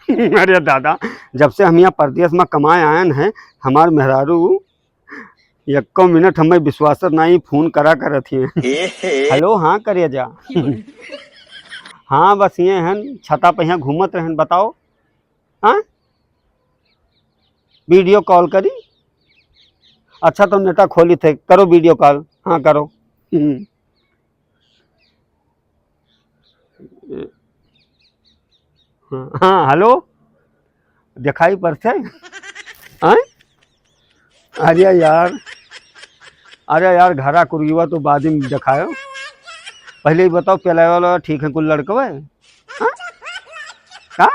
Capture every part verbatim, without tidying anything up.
अरे दादा, जब से हम यहाँ परदेस मा कमाए आयन हैं, हमार मेहरारू यक्को मिनट हमें विश्वास नाई, फोन करा करत ही। एहे। हेलो, हाँ करेजा। हाँ, बस ये हन, छता पे यहाँ घूमत रहन, बताओ। हाँ, वीडियो कॉल करी। अच्छा, तो नेटा खोली थे, करो वीडियो कॉल। हाँ, करो। हम्म। हाँ, हाँ, हेलो, दिखाई पड़ते? हाँ? अरे यार, अरे यार, घरा कुरियवा तो बाद में दिखायो। पहले ही बताओ, पेलाए वाला ठीक है कुल लड़कवे? हाँ? का?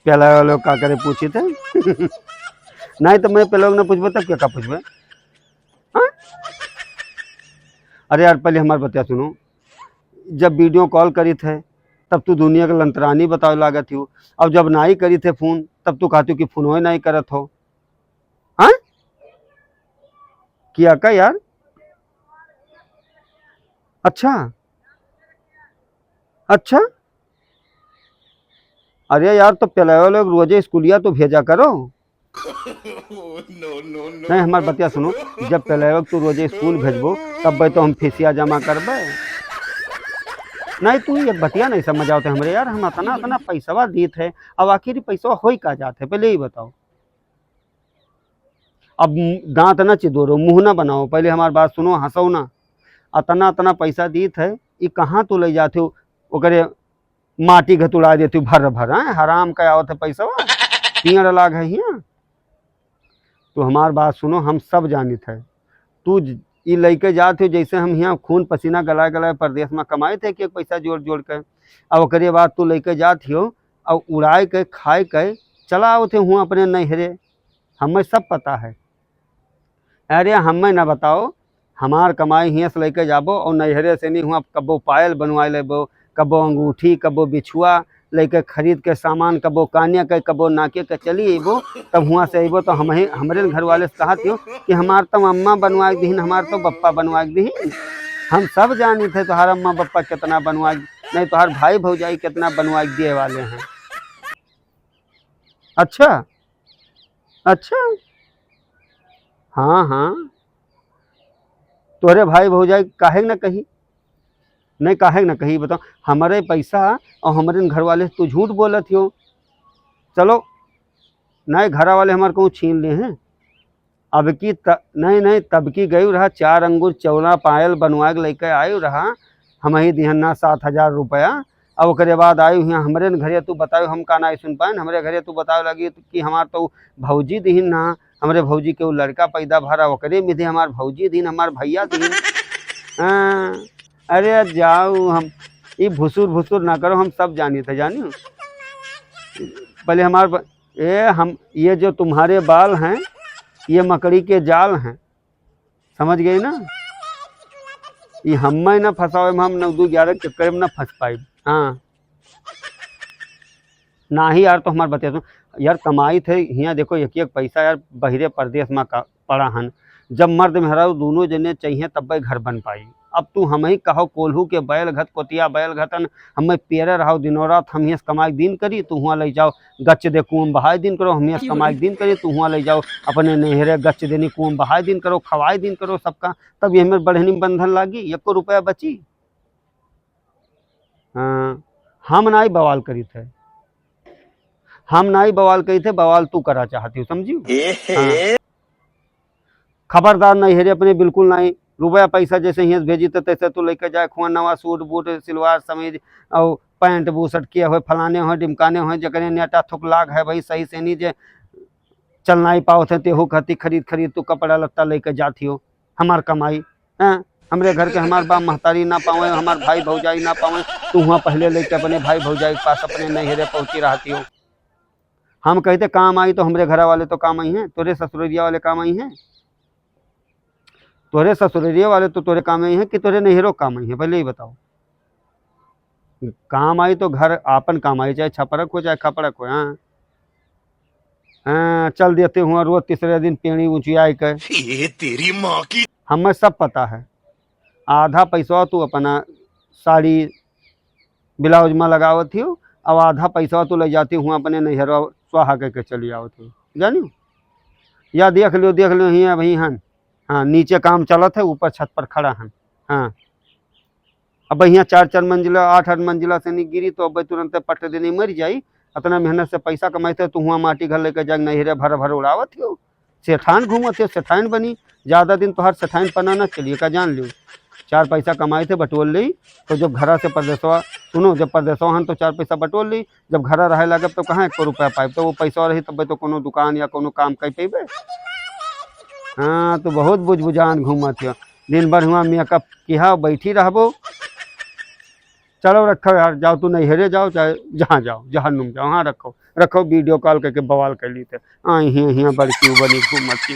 पेलाए वाला का करे पूछी थे? नहीं तो मैं पेलाए वाला ना पूछबे, तब क्या का पूछबे? हाँ? अरे यार, पहले हमार बतिया सुनो। जब वीडियो कॉल करी थे, तब तू दुनिया के लंतरानी बतावे लागत हो। अब जब नाई करी थे फोन, तब तू कहती हो कि फोनो नाई करत हो। हाँ? किया का यार? अच्छा, अच्छा। अरे यार, तो पेलाए वाले रोजे स्कूलिया तो भेजा करो। No, no, no। नहीं, हमार बतिया सुनो, जब पेलाए तू रोजे स्कूल भेजबो, तब तो हम फीसिया जमा करबे। नहीं, तू एक बतिया नहीं समझ आवते हमरे यार, हम अतना, अतना पैसवा दीत है, अब आखिर ई पैसवा होई का जात है, पहले ही बताओ। अब दांत ना चिदोरो, मुंह ना बनाओ, पहले हमार बात सुनो, हंसो ना। अतना, अतना पैसा दीत है, ई कहाँ तू ले जाते हो? ओकरे माटी घतुड़ा देती भर भर, हैं? हराम का आवत है पैसवा, पियड़ लाग है हियाँ। तो हमार बात सुनो, हम सब जानित है। तू ज-, ई लइके जात हो, जैसे हम हियाँ खून पसीना गलाए गलाए परदेस मा कमाइत है, एक एक पैसा जोड़ जोड़ के, अब ओकरे बाद तू लइके जात हो, अब उड़ाए के, खाए के, चला आवत हो हुआं अपने नैहरे, हमें सब पता है। अरे हमें ना बताओ, हमार कमाई हियाँ से लइके जाबो और नैहरे से नहीं हुआ, कब्बो पायल बनवाए लेबो, कब्बो अंगूठी, कब्बो बिछुआ, लइके खरीद के सामान, कब्बो कानिया के, कब्बो नाके के चली अइबो, तब हुआं से अइबो तो हम ही, हमरे घर वाले से कहत हो कि हमार तो अम्मा बनवाए दिहिन, हमार तो बप्पा बनवाए दिहिन। हम सब जानित है तोहार अम्मा बप्पा कितना बनवाए, नहीं तोहार भाई भौजाई कितना बनवाए दिए वाले हैं। अच्छा, अच्छा। हाँ, हाँ। तोहरे भाई भौजाई काहे न कही? नहीं, काहे न कही, बताओ। हमरे पैसा और हमरे घर वाले से तू झूठ बोलत हो। चलो, नहीं, घरा वाले हमार कहूँ छीन ले हैं। अब की त-, नहीं, नहीं, तब की गई रहा, चार अंगुर चौना पायल बनवा के लेके आयु रहा, हम ही दिहन ना सात हजार रुपया। अब ओकरे बाद आयु हियाँ हमरे न घरे, तू बतायो हम का नाई सुन पाएन, हमरे घरे तू बतावे लगी कि हमार तो भौजी दिहिन ना, हमरे भौजी के उ लड़का पैदा भरा, ओकरे मिधे हमार भौजी दिहिन, हमार भैया दिहिन। हाँ, अरे जाओ, हम ई भुसुर भुसुर ना करो, हम सब जानी थे, जानियो। पहले हमार ब-, ए, हम, ये जो तुम्हारे बाल हैं, ये मकड़ी के जाल हैं, समझ गए ना? ये हम्मे ना फंसावे में, हम नौ दू ग्यारह के चक्कर में ना फंस पाई। हाँ, ना ही यार, तो हमार बतिया सुन यार, कमाई थे हियाँ, देखो एक एक पैसा यार बहिरे परदेस में का पड़ा हन। जब मर्द मेहरारू दोनों जने चाहिए तब भाई घर बन पाई। अब तू हम ही कहो कोल्हू के बैल घत कोतिया बैल घतन, हमें पेरे रहो दिनों रात, हम हियाँ से कमाई दिन करी, तू हुआं ले जाओ गच्च दे कुआं बहाय दिन करो, हम हियाँ से कमाई दिन करी, तू हुआं ले जाओ अपने नैहरे गच्च देनी कुआं बहाय दिन करो, खवाय दिन करो सबका, तब ये हमें बढ़नी बंधन लागी, एको रुपया बची। हाँ, हम नाई बवाल करी थे, हम नाई बवाल करी थे, बवाल तू करा चाहती हो, समझी? हाँ। खबरदार नैहरे अपने बिल्कुल नाई, रुपया पैसा जैसे हियाँ से भेजी तो तैसे तू लेके जाए, खुआ नवा सूट बूट, सिलवार समीज और पैंट बुसट किए हुए, फलाने हुए, डिमकाने हुए, जकरे नेटा थुक लाग है भाई, सही से नहीं जे चल नाई पावत है, तेहू खाती खरीद खरीद तू कपड़ा लत्ता लेके जाती हो, हमार कमाई, हैं? हमरे घर के हमार बाप महतारी ना पावे, हमार भाई भौजाई ना पावे, तू हुआं पहले लेके अपने भाई भौजाई के पास अपने नैहरे पहुँची रहती हो। हम कहते काम आई तो हमरे घरा वाले तो काम आई हैं, तोरे ससुररिया वाले काम आई हैं, तोरे ससुररिया वाले तो तोरे काम आई हैं कि तोरे नैहरो काम आई हैं, पहले ही बताओ। काम आई तो घर आपन काम आई, चाहे छपरक हो चाहे खपड़क हो। हाँ, हाँ, चल देते हुआ रोज तीसरे दिन पेड़ी ऊँची आए के। ये तेरी माँ की। हमें सब पता है, आधा पैसा तू अपना साड़ी ब्लाउज में लगावत हियो अब आधा पैसा तू ले जाती हुआ अपने नैहरवा, स्वाहा कह के चली आवत हो, जानी? या देख लियो, देख लियो, हियाँ अभी हन। हाँ, नीचे काम चलत है, ऊपर छत पर खड़ा हन। हाँ, अब हियाँ चार चार मंजिला, आठ आठ मंजिला से नहीं गिरी तो अब तुरंत पट देने मर जाई। इतना मेहनत से पैसा कमाई थे, तू हुआ माटी घर लेके जाके नैहरे भर भर उड़ावत हो। सेठान घूमत हो, सेठान बनी। ज्यादा दिन तोहार सेठान पना ना चलिए का, जान लियो। चार पैसा कमाई थे, बटोर ली, तो जब घरा से परदेसवा, सुनो, जब परदेसवा हन तो चार पैसा बटोर ली, जब घरा रहे लागब तो कहाँ एको रुपया पाइब? तो वो पैसा रही तब तो कोनो दुकान या कोनो काम कर पेबे। हाँ, तो बहुत बुझबुझान घूमत हो, दिन भर हुआ मेकअप किहा बैठी रहबो। चलो रखो यार, जाओ तू नैहरे जाओ, चाहे जहाँ जाओ, जहन्नुम जाओ, हाँ रखो, रखो, वीडियो कॉल करके बवाल कर ली थे। आई हियाँ, हियाँ बड़की बनी घूमत ही।